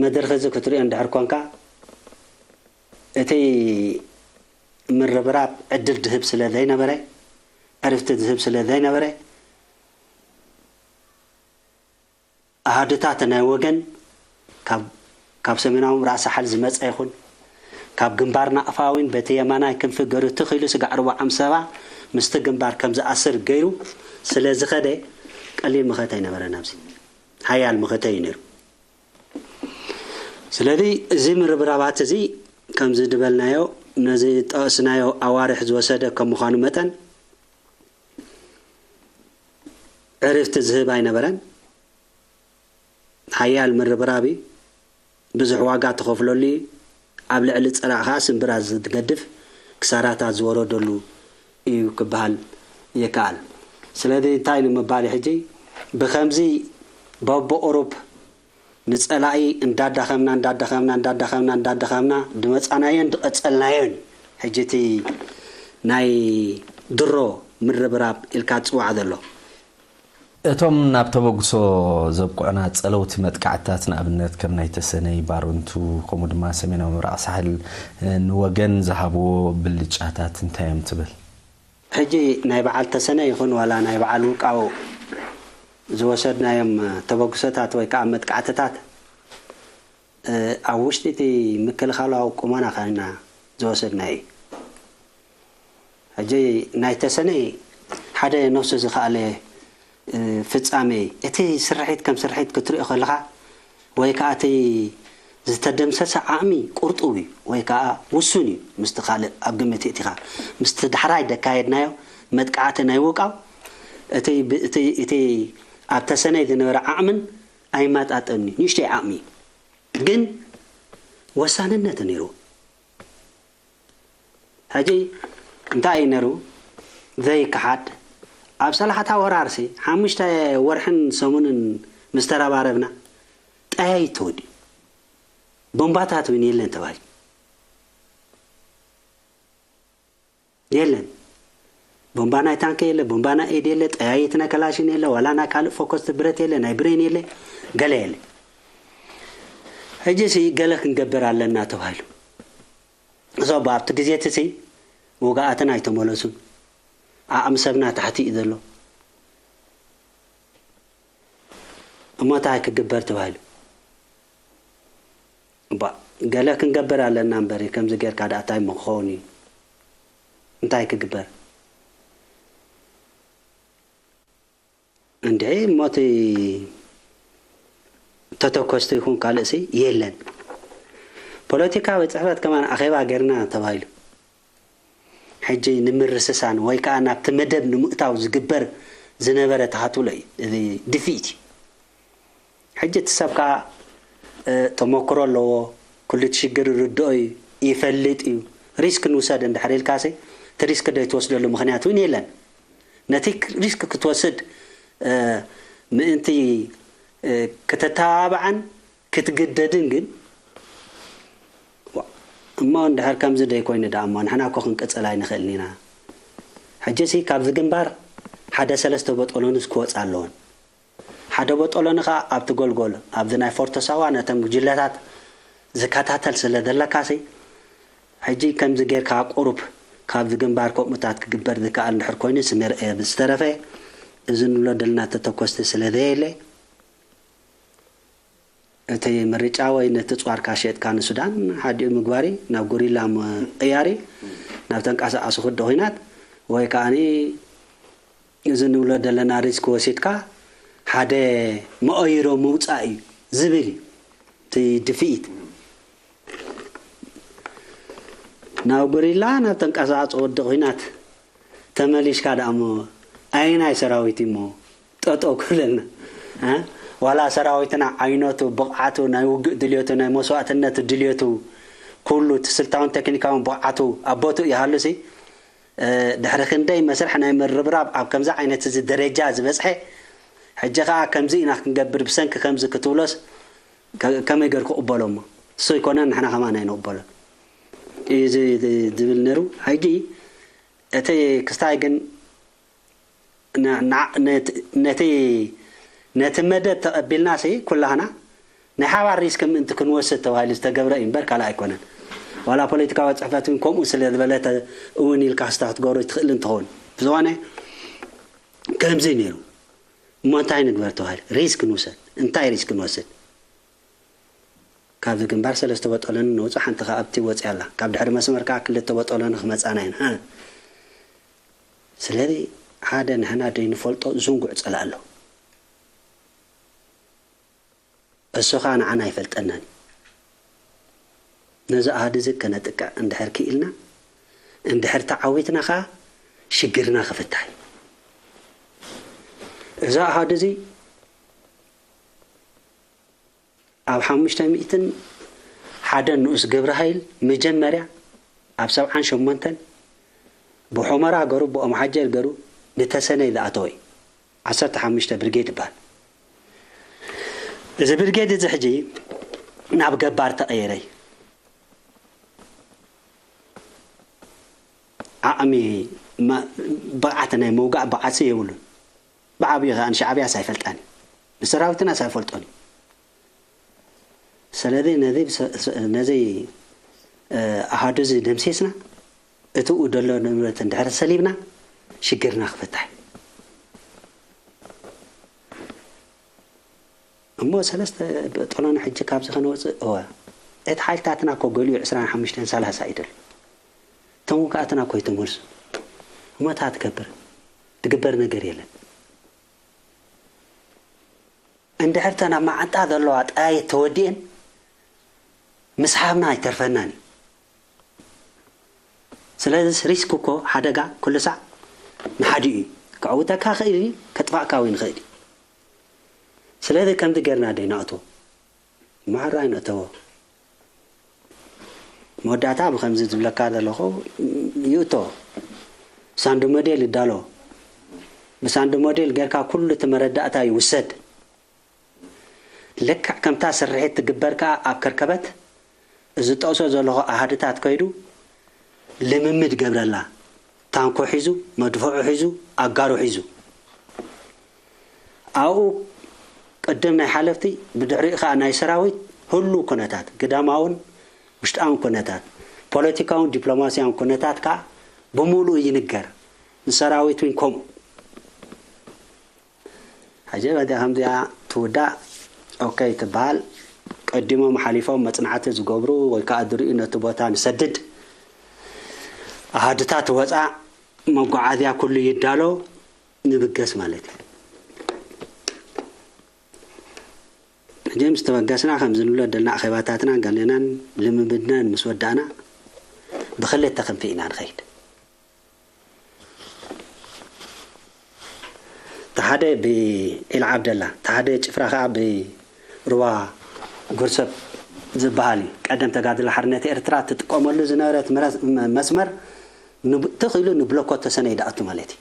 መድረኽ እዚ ክትሪኦ እንድሕር ኮንካ እቲ ምርብራብ ዕድል ዝህብ ስለ ዘይነበረ ዕርፍቲ ዝህብ ስለ ዘይነበረ ኣሃዱታት ናይ ወገን ካብ ሰሜናዊ ምብራቕ ሳሕል ዝመፀ ይኹን ካብ ግንባር ናቕፋ እውን በቲ የማናይ ክንፊ ገሩ ትኽ ኢሉ ስጋዕ ርቡዕ ዓምሰባ ምስቲ ግንባር ከም ዝኣስር ገይሩ ስለ ዝኸደ ቀሊል መኸተ ኣይነበረን። ኣብዚ ሓያል መኸተ እዩ ነይሩ። ስለዚ እዚ ምርብራባት እዚ ከምዚ ዝበልናዮ ነዚ ጠቕስናዮ ኣዋርሕ ዝወሰደ ከም ምዃኑ መጠን ዕርፍቲ ዝህብ ኣይነበረን። ሓያል ምርብራብ እዩ። ብዙሕ ዋጋ ተኸፍለሉ እዩ። ኣብ ልዕሊ ጸላእ ከኣ ስምብራት ዝገድፍ ክሳራታት ዝወረደሉ እዩ ክበሃል ይከኣል። ስለዚ እንታይ ንምባል እዩ ሕጂ ብኸምዚ በብቑሩብ ንጸላኢ እንዳዳኸምና እንዳዳኸምና እንዳዳኸምና እንዳዳኸምና ድመጻናዮን ድቐጸልናዮን ሕጂ እቲ ናይ ድሮ ምርብራብ ኢልካ ትጽዋዕ ዘሎ። እቶም ናብ ተበግሶ ዘብቅዑና ጸለውቲ መጥቃዕትታት ንኣብነት ከም ናይ ተሰነይ፣ ባረንቱ ከምኡ ድማ ሰሜናዊ ምብራቕ ሳሕል ንወገን ዝሃብዎ ብልጫታት እንታይ እዮም ትብል? ሕጂ ናይ በዓል ተሰነ ይኹን ዋላ ናይ በዓል ውቃው ዝወሰድናዮም ተበግሶታት ወይ ከዓ መጥቃዕትታት ኣብ ውሽጢ እቲ ምክልኻላዊ ቁመና ከና ዝወሰድናዮ እዩ። ሕጂ ናይ ተሰነ ሓደ ነፍሱ ዝኸኣለ ፍጻሜ እቲ ስርሒት ከም ስርሒት ክትሪኦ ከለኻ ወይ ከዓ እቲ ዝተደምሰሰ ዓቕሚ ቁርጡብ እዩ ወይ ከዓ ውሱን እዩ። ምስቲ ካልእ ኣብ ግምት እቲኻ ምስቲ ዳሕራይ ደካየድናዮ መጥቃዕቲ ናይ ውቃው እቲ እቲ እቲ ኣብ ተሰነይ ዝነበረ ዓቕምን ኣይማጣጠን እዩ። ንእሽተይ ዓቕሚ ግን ወሳንነት ነይሩ። ሕጂ እንታይ እዩ ነሩ ዘይከሓድ ኣብ ሰላሕታ ወራርሲ ሓሙሽተ ወርሕን ሰሙንን ምስ ተረባረብና ጠያይት ተወዲኡ ቦምባታት እውን የለን ተባሂሉ የለን ቦምባ ናይ ታንከ የለ ቦምባ ናይ ኤድ የለ ጠያይት ናይ ከላሽን የለ ዋላ ናይ ካልእ ፎከስት ብረት የለ ናይ ብሬን የለ ገለ የለ ሕጂ ሲ ገለ ክንገብር ኣለና ተባሂሉ እዞ ኣብቲ ግዜ እቲ ሲ ውግኣትን ኣይተመለሱን ዓቕሚ ሰብና ታሕቲ እዩ ዘሎ እሞ እንታይ ክግበር ተባሂሉ እባ ገለ ክንገብር ኣለና እምበር ከምዚ ጌርካ ደኣ እንታይ ምክኸውን እዩ እንታይ ክግበር እንድዒ እሞ እቲ ተተኮስቲ ይኹን ካልእሲ የለን ፖለቲካዊ ፅሕፈት ከማን ኣኼባ ጌርና ተባሂሉ ሕጂ ንምርስሳን ወይ ከዓ ናብቲ መደብ ንምእታው ዝግበር ዝነበረ ተሃትሎ እዩ እዚ ድፊት እዩ ሕጂ እቲ ሰብ ከዓ ተመክሮ ኣለዎ ኩሉ እቲ ሽግር ይርድኦ እዩ ይፈልጥ እዩ ሪስክ ንውሰድ እንድሕር ኢልካሲ እቲ ሪስክ ዘይትወስደሉ ምክንያት እውን የለን ነቲ ሪስክ ክትወስድ ምእንቲ ክትተባብዓን ክትግደድን ግን እሞ እንድሕር ከምዚ ደይ ኮይኑ ደኣ እሞ ንሕና እኮ ክንቅጽል ኣይንኽእልን ኢና ሕጂ ሲ ካብዚ ግንባር ሓደ ሰለስተ በጦሎንስ ክወጽ ኣለዎን ሓደ በጦሎኒ ከዓ ኣብቲ ጎልጎል ኣብዚ ናይ ፎርቶ ሳዋ ነቶም ጉጅለታት ዝከታተል ስለ ዘለካ ሲ ሕጂ ከምዚ ጌርካ ቁሩብ ካብዚ ግንባር ከምኡታት ክግበር ዝከኣል እንድሕር ኮይኑ ስንርአ ብዝተረፈ እዚ ንብሎ ደልና ተተኮስቲ ስለ ዘየለ እቲ ምርጫ ወይ ነቲ ጸዋርካ ሸጥካ ንሱዳን ሓዲኡ ምግባሪ ናብ ጉሪላ ምቕያሪ ናብ ተንቀሳቐሲ ክዲ ኹናት ወይ ከዓኒ እዚ ንብሎ ዘለና ሪስክ ወሲድካ ሓደ መቐይሮ ምውፃእ እዩ ዝብል እዩ እቲ ድፍኢት ናብ ጉሪላ ናብ ተንቀሳቐሲ ወዲ ኹናት ተመሊሽካ ደኣ እሞ ኣየናይ ሰራዊት እዩ እሞ ጠጠው ክብለልና ዋላ ሰራዊትና ዓይነቱ ብቕዓቱ ናይ ውግእ ድልየቱ ናይ መስዋእትነት ድልየቱ ኩሉ እቲ ስልታውን ቴክኒካውን ብቕዓቱ ኣብ ቦትኡ ይሃሉሲ ድሕሪ ክንደይ መስርሕ ናይ ምርብራብ ኣብ ከምዚ ዓይነት እዚ ደረጃ ዝበፅሐ ሕጂ ከዓ ከምዚ ኢና ክንገብር ብሰንኪ ከምዚ ክትብሎስ ከመይ ገር ክቕበሎ እሞ እሱ ይኮነን ንሕና ከማን ኣይንቕበሎን እዩ ዝብል ነሩ ሕጂ እቲ ክስታይ ግን ነቲ ነቲ መደብ ተቐቢልና ሲ ኩላህና ናይ ሓባር ሪስክ ምእንቲ ክንወስድ ተባሂሉ ዝተገብረ እዩ እምበር ካልእ ኣይኮነን ዋላ ፖለቲካዊ ፅሕፈት እውን ከምኡ ስለ ዝበለተ እውን ኢልካ ስታ ክትገብሮ ትኽእል እንትኸውን ብዝኾነ ከምዚ ነይሩ እሞ እንታይ ንግበር ተባሂሉ ሪስክ ንውሰድ እንታይ ሪስክ ንወስድ ኣብዚ ግንባር ሰለስተ በጦሎኒ ነውፅእ፣ ሓንቲ ከዓ ኣብቲ ወፂኣ ኣላ። ካብ ድሕሪ መስመር ከዓ ክልተ በጦሎኒ ክመፃና እየን። ሃ። ስለዚ ሓደ ንሕና ደይንፈልጦ ዝንጉዕ ፀላእ ኣሎ። እሱ ከዓ ንዓና ኣይፈልጠናን እዩ። ነዚ ኣሃዱ እዚ ከነጥቅዕ እንድሕር ክኢልና፣ እንድሕር ተዓዊትና ከዓ ሽግርና ክፍታሕ እዩ። እዚ ኣሃዱ እዚ ኣብ ሓሙሽተ ሚእትን ሓደን ንኡስ ግብረ ሃይል መጀመርያ ኣብ ሰብዓን ሸሞንተን ብሑመራ ገሩ ብኦም ሓጀር ገሩ ንተሰነይ ዝኣተወ እዩ። ዓሰርተ ሓሙሽተ ብርጌድ ይበሃል። እዚ ብርጌድ እዚ ሕጂ ናብ ገባር ተቐየረ እዩ። ዓቕሚ፣ መ-፣ ብቕዓት ናይ ምውጋእ ብቕዓት የብሉን። ብዓብዩ ከኣ ንሻዕብያስ ኣይፈልጣን እዩ። ንሰራዊትናስ ኣይፈልጦን እዩ። ስለዚ ነዚ ብሰ-፣ ሰ-፣ ነዚ፣ እ፣ ኣሃዱ እዚ ደምሲስና፣ እቲኡ ዘሎ ንብረት እንድሕር ሰሊብና፣ ሽግርና ክፍታሕ እዩ። እሞ ሰለስተ በጦሎኒ ሕጂ ካብዚ ከነውፅእ፣ እወ፣ እቲ ሓይልታትና እኮ ገሊኡ ዕስራን ሓሙሽተን ሰላሳ እዩ ደሎ። እቶም ውግኣትና እኮ ይተመልሱ። እሞ እንታይ ትገብር? ትግበር ነገር የለን። እንድሕር ተን ኣብ መዓንጣ ዘለዋ ጠያየት ተወዲኤን ምስሓብና ኣይተርፈናን እዩ። ስለዚ ሪስክ እኮ፣ ሓደጋ ኩሉ ሳዕ ንሓዲኡ እዩ። ከዕውተካ ይኽእል እዩ፣ ከጥፋእካ እውን ይኽእል እዩ። ስለዚ ከምዚ ጌርና ደይ ንኣትዎ? ማዕረ ኣይንእተዎ። መወዳእታ ብኸምዚ ዝብለካ ዘለኹ ይእቶ። ሳንዲ ሞዴል ይዳሎ። ብሳንዲ ሞዴል ጌርካ ኩሉ እቲ መረዳእታ ይውሰድ። ልክዕ ከምታ ስርሒት ትግበር ከኣ ኣብ ከርከበት እዚ ጠቕሶ ዘለኹ ኣሃድታት ከይዱ ልምምድ ገብረላ። ታንኮ ሒዙ፣ መድፍዑ ሒዙ፣ ኣጋሩ ሒዙ። ኣብኡ ቅድም ናይ ሓለፍቲ፣ ብድሕሪኡ ከኣ ናይ ሰራዊት ህሉው ኩነታት፣ ግዳማውን ውሽጣውን ኩነታት፣ ፖለቲካውን ዲፕሎማስያውን ኩነታት ከኣ ብምሉኡ ይንገር። ንሰራዊት እውን ከምኡ። ሕጂ በዚኣ ከምዚኣ ትውዳእ፣ ኦኬ ትበሃል። ቀዲሞም ሓሊፎም መጽናዕቲ ዝገብሩ ወይ ከኣ ዝርእዩ ነቲ ቦታ ንሰድድ። ኣሃድታት ወጻእ፣ መጓዓዝያ ኩሉ ይዳሎ፣ ንብገስ ማለት እዩ። ሕጂ ምስ ተበገስና፣ ከምዚ ንብሎ ደልና ኣኼባታትናን ገሌናን ልምምድናን ምስ ወዳእና፣ ብኽልተ ክንፊ ኢና ንኸይድ። እቲ ሓደ ብዒል ዓብደላ፣ እቲ ሓደ ጭፍራ ኸዓ ብሩባ ጉርሰብ ዝበሃል እዩ። ቀደም ተጋድሎ ሓርነት ኤርትራ ትጥቀመሉ ዝነበረት መረስ-፣ መ-፣ መስመር ንብ-፣ ትኽ ኢሉ ንብሎኮ ተሰነይ ደኣቱ ማለት እዩ።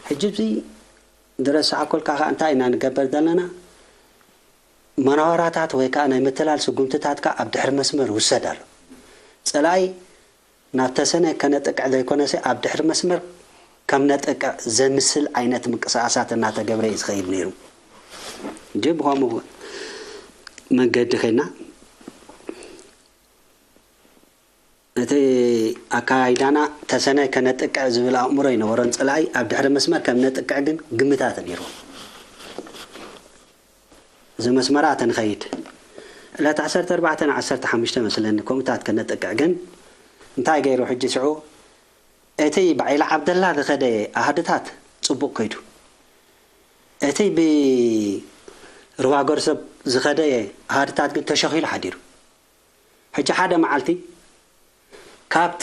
ሕጂ እዚ ዝረስዓኩልካ ኸዓ እንታይ ኢና ንገበር ዘለና? መናወራታት ወይ ከዓ ናይ ምትላል ስጉምትታትካ ኣብ ድሕሪ መስመር ውሰድ ኣሎ። ጸላኢ ናብ ተሰነ ከነጥቅዕ ዘይኮነሲ ኣብ ድሕሪ መስመር ከም ነጥቅዕ ዘምስል ዓይነት ምንቅስቃሳት እናተገብረ እዩ ዝኸይድ ነይሩ። እንጂ ብኸምኡ መንገዲ ኸይድና እቲ ኣካይዳና ተሰነ ከነጥቅዕ ዝብል ኣእምሮ ኣይነበሮን። ጸላኢ ኣብ ድሕሪ መስመር ከም ነጥቅዕ ግን ግምታት ነይሩ። እዚ መስመራት ንኸይድ ዕለት ዓሰርተ ኣርባዕተ ን ዓሰርተ ሓሙሽተ መስለኒ ከምኡታት ከነጥቅዕ ግን እንታይ ገይሩ ሕጂ ሽዑ እቲ ብዓይሊ ዓብደላ ዝኸደ ኣሃድታት ጽቡቕ ከይዱ። እቲ ብሩባ ገርሰብ ዝኸደ ኣሃድታት ግን ተሸኺሉ ሓዲሩ። ሕጂ ሓደ መዓልቲ ካብቲ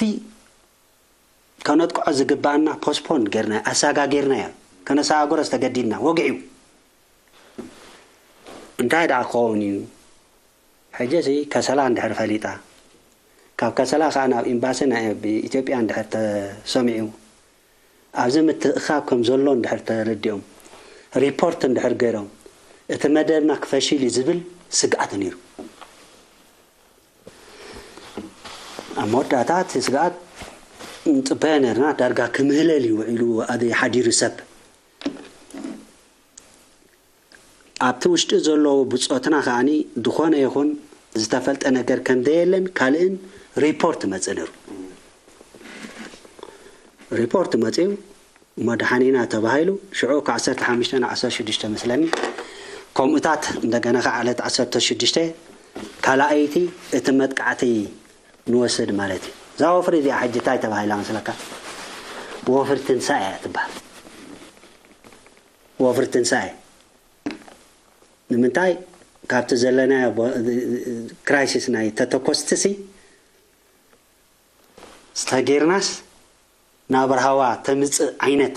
ከነጥቅዖ ዝግባኣና ፖስፖን ጌርና፣ ኣሰጋጊርናዮ። ከነሰጋግሮ ዝተገዲድና፣ ወግዒ እዩ። እንታይ ደኣ ክኸውን እዩ? ሕጂ እዚ ከሰላ እንድሕር ፈሊጣ፣ ካብ ከሰላ ከኣ ናብ ኤምባሲ ናይ፣ ብኢትዮጵያ እንድሕር ተሰሚዑ፣ ኣብዚ ምትእኻብ ከም ዘሎ እንድሕር ተረዲኦም፣ ሪፖርት እንድሕር ገይሮም፣ እቲ መደብና ክፈሽል እዩ ዝብል ስግኣት ነይሩ። ኣብ መወዳእታ እቲ ስግኣት ንጽበዮ ነርና፣ ዳርጋ ክምህለል እዩ ውዒሉ፣ ኣደይ ሓዲሩ ሰብ። ኣብቲ ውሽጢ ዘለዉ ብጾትና ከኣኒ ዝኾነ ይኹን ዝተፈልጠ ነገር ከም ዘየለን ካልእን ሪፖርት መጽእ ነይሩ። ሪፖርት መጽኡ እሞ ደሓን ኢና ተባሂሉ። ሽዑ ካብ ዓሰርተ ሓሙሽተ ናብ ዓሰርተ ሽዱሽተ መስለኒ ከምኡታት እንደገና ከዓ ዕለት ዓሰርተ ሽዱሽተ ካልኣይቲ እቲ መጥቃዕቲ ንወስድ ማለት እዩ። እዛ ወፍሪ እዚኣ ሕጂ እንታይ ተባሂላ መስለካ? ወፍሪ ትንሳኤ እያ ትበሃል። ወፍሪ ትንሳኤ ንምንታይ? ካብቲ ዘለናዮ ቦ- ክራይሲስ ናይ ተተኮስቲ ሲ ዝተጌርናስ ናብ ርሃዋ ተምፅእ ዓይነት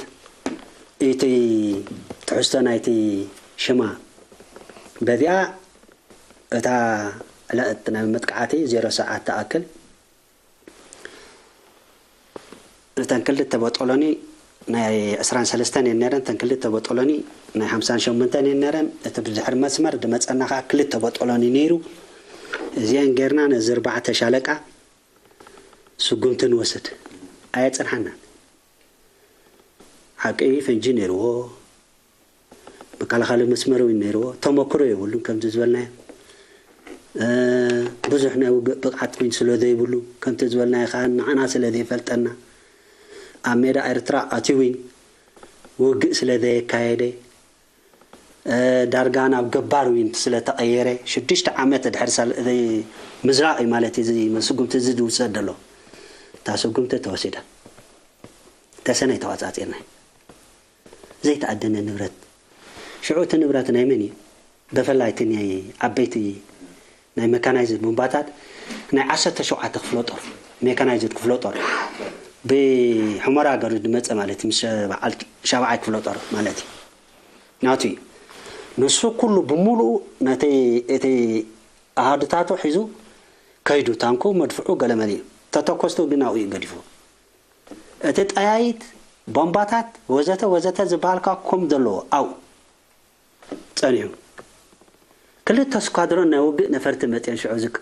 እቲ ትሕዝቶ ናይቲ ሽማ በዚኣ እታ ዕለት ናይ መጥቃዕቲ ዜሮ ሰዓት ትኣክል እተን ክልተ በጦሎኒ ናይ ዕስራን ሰለስተን እየን ነረን። እተን ክልተ በጦሎኒ ናይ ሓምሳን ሸሞንተን እየን ነረን። እቲ ብድሕሪ መስመር ዝመፀና ከዓ ክልተ በጦሎኒ ነይሩ። እዚአን ጌርና ነዚ ኣርባዕተ ሻለቃ ስጉምቲ ንወስድ። ኣየፅንሓናን። ሓቂ እዩ፣ ፈንጂ ነይርዎ፣ መከላኸሊ መስመር እውን ነይርዎ። ተመክሮ የብሉን። ከምቲ ዝበልናዮ ብዙሕ ናይ ውግእ ብቕዓት እውን ስለ ዘይብሉ፣ ከምቲ ዝበልናዮ ከዓ ንዓና ስለ ዘይፈልጠና፣ ኣብ ሜዳ ኤርትራ ኣትዩ እውን ውግእ ስለ ዘየካየደ፣ ዳርጋ ናብ ገባር እውን ስለ ተቐየረ፣ ሽዱሽተ ዓመት ድሕሪ ምዝራቕ እዩ ማለት እዩ። እዚ ስጉምቲ እዚ ዝውሰድ ዘሎ እታ ስጉምቲ ተወሲዳ ተሰነይ ተዋፃፂርና። ዘይተኣደነ ንብረት። ሽዑ እቲ ንብረት ናይ መን እዩ? ብፍላይ እቲ ናይ ዓበይቲ ናይ መካናይዝድ ቡምባታት ናይ ዓሰርተ ሸውዓተ ክፍለ ጦር፣ ሜካናይዝድ ክፍለ ጦር ብሑመራ ገሩ ዝመፀ ማለት እዩ። ምስ በዓል ሻብዓይ ክፍለ ጦር ማለት እዩ። ናቱ እዩ። ንሱ ኩሉ ብምሉኡ ነቲ እቲ ኣሃዱታቱ ሒዙ ከይዱ፣ ታንኩ መድፍዑ ገለመለ እዩ። ተተኮስቱ ግን ኣብኡ እዩ ገዲፉ። እቲ ጠያይት፣ ቦምባታት ወዘተ ወዘተ ዝበሃልካ ከም ዘለዎ ኣብኡ ፀኒሑ። ክልተ ስኳድሮን ናይ ውግእ ነፈርቲ መፅየን ሽዑ ዝክ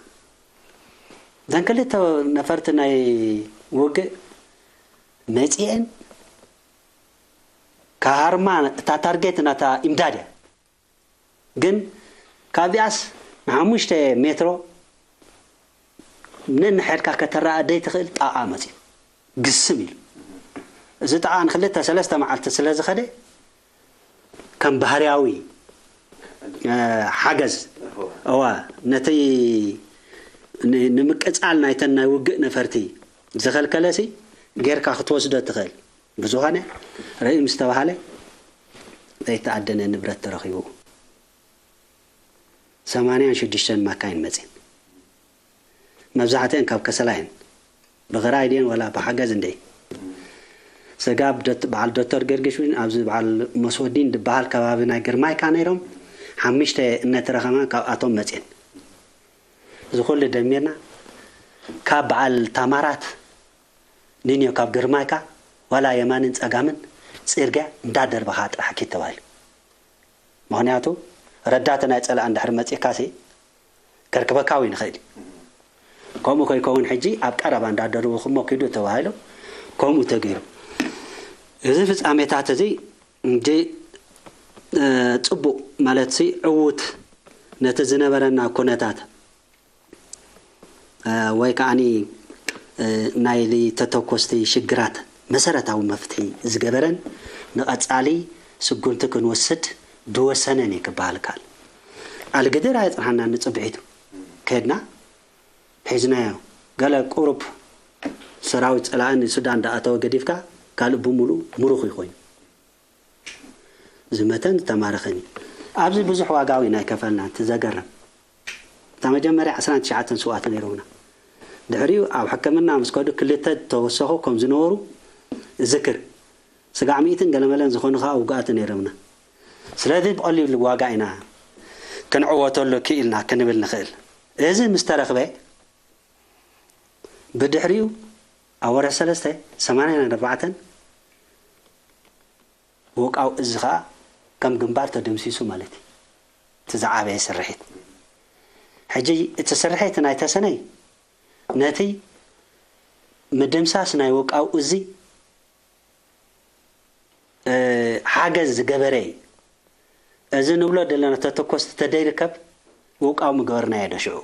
እዘን ክልተ ነፈርቲ ናይ ውግእ መፅየን ካሃርማ እታ ታርጌት ናታ ኢምዳድ እያ። ግን ካብዚኣስ ንሓሙሽተ ሜትሮ ነንሕድካ ከተረኣ ደይትኽእል ጣቓ መፅዩ ግስም ኢሉ። እዚ ጣቓ ንክልተ ሰለስተ መዓልቲ ስለ ዝኸደ ከም ባህርያዊ ሓገዝ እዋ ነቲ ንምቅፃል ናይተን ናይ ውግእ ነፈርቲ ዝኸልከለሲ ጌርካ ክትወስዶ ትኽእል። ብዝኾነ ርእዩ ምስ ተባሃለ ዘይተኣደነ ንብረት ተረኺቡ። ሰማንያን ሽዱሽተን ማካይን መፅን መብዛሕትአን ካብ ከሰላ እየን። ብኽራይ ድየን ዋላ ብሓገዝ እንደ ስጋብ በዓል ዶክተር ገርግሽ እውን ኣብዚ በዓል መስወዲን ዝበሃል ከባቢ ናይ ግርማይካ ነይሮም ሓሙሽተ እነተረኸማ ካብኣቶም መፅን። እዚ ኩሉ ደሚርና ካብ በዓል ታማራት ንንዮ ካብ ግርማይካ ዋላ የማንን ፀጋምን ፅርግያ እንዳደርበኻ ጥራሕ ኪድ ተባሂሉ። ምክንያቱ ረዳት ናይ ፀላእ እንድሕር መፂእካሲ ከርክበካ እውን ይኽእል እዩ። ከምኡ ከይከውን ሕጂ ኣብ ቀረባ እንዳደርበኹሞ ኪዱ ተባሂሉ ከምኡ ተገይሩ። እዚ ፍፃሜታት እዚ እንጂ ፅቡቕ ማለት ሲ ዕዉት ነቲ ዝነበረና ኩነታት ወይ ከዓኒ ናይ ተተኮስቲ ሽግራት መሰረታዊ መፍትሒ ዝገበረን ንቐፃሊ ስጉምቲ ክንወስድ ዝወሰነን እዩ ክበሃል ይከኣል። ኣልግድር ኣየፅንሓና ንፅብሒቱ ከድና ሒዝናዮ። ገለ ቁሩብ ሰራዊት ፀላእን ሱዳን ዳኣተወ ገዲፍካ ካልእ ብምሉእ ምሩኽ እዩ ኮይኑ ዝመተን ዝተማረኸን እዩ። ኣብዚ ብዙሕ ዋጋ እውን ኣይከፈልና። እቲ ዘገርም እታ መጀመርያ ዕስራን ትሽዓተን ስውኣት ነይሮምና። ድሕሪኡ ኣብ ሕክምና ምስ ከዱ ክልተ ዝተወሰኹ ከም ዝነበሩ እዝክር። ስጋዕ ሚእትን ገለመለን ዝኾኑ ከዓ ውጉኣት ነይሮምና። ስለዚ ብቐሊሉ ዋጋ ኢና ክንዕወተሉ ክኢልና ክንብል ንኽእል። እዚ ምስ ተረኽበ ብድሕሪኡ ኣብ ወርሒ ሰለስተ ሰማንያን ኣርባዕተን ውቃው እዚ ኸዓ ከም ግንባር ተደምሲሱ ማለት እዩ። እቲ ዝዓበየ ስርሒት ሕጂ እቲ ስርሒት ናይ ተሰነይ ነቲ ምድምሳስ ናይ ውቃው እዚ ሓገዝ ዝገበረ እዩ። እዚ ንብሎ ዘለና ተተኮስቲ ተደይርከብ ውቃው ምገበርናዮ ዶ ሽዑ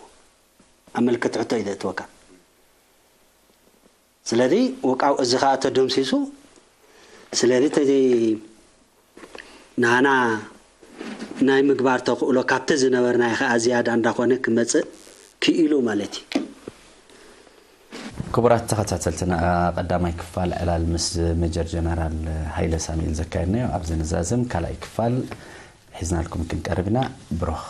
ኣብ ምልክት ሕቶ እዩ ዘእትወካ። ስለዚ ውቃው እዚ ከዓ ተደምሲሱ ስለዚ ተዚ ናና ናይ ምግባር ተኽእሎ ካብቲ ዝነበርናዮ ከዓ ዝያዳ እንዳኾነ ክመፅእ ክኢሉ ማለት እዩ። ክቡራት ተኸታተልትና፣ ቀዳማይ ክፋል ዕላል ምስ ሜጀር ጀነራል ሃይለ ሳሙኤል ዘካየድናዮ ኣብዚ ንዛዝም። ካልኣይ ክፋል ሒዝናልኩም ክንቀርብ ኢና። ብሩኽ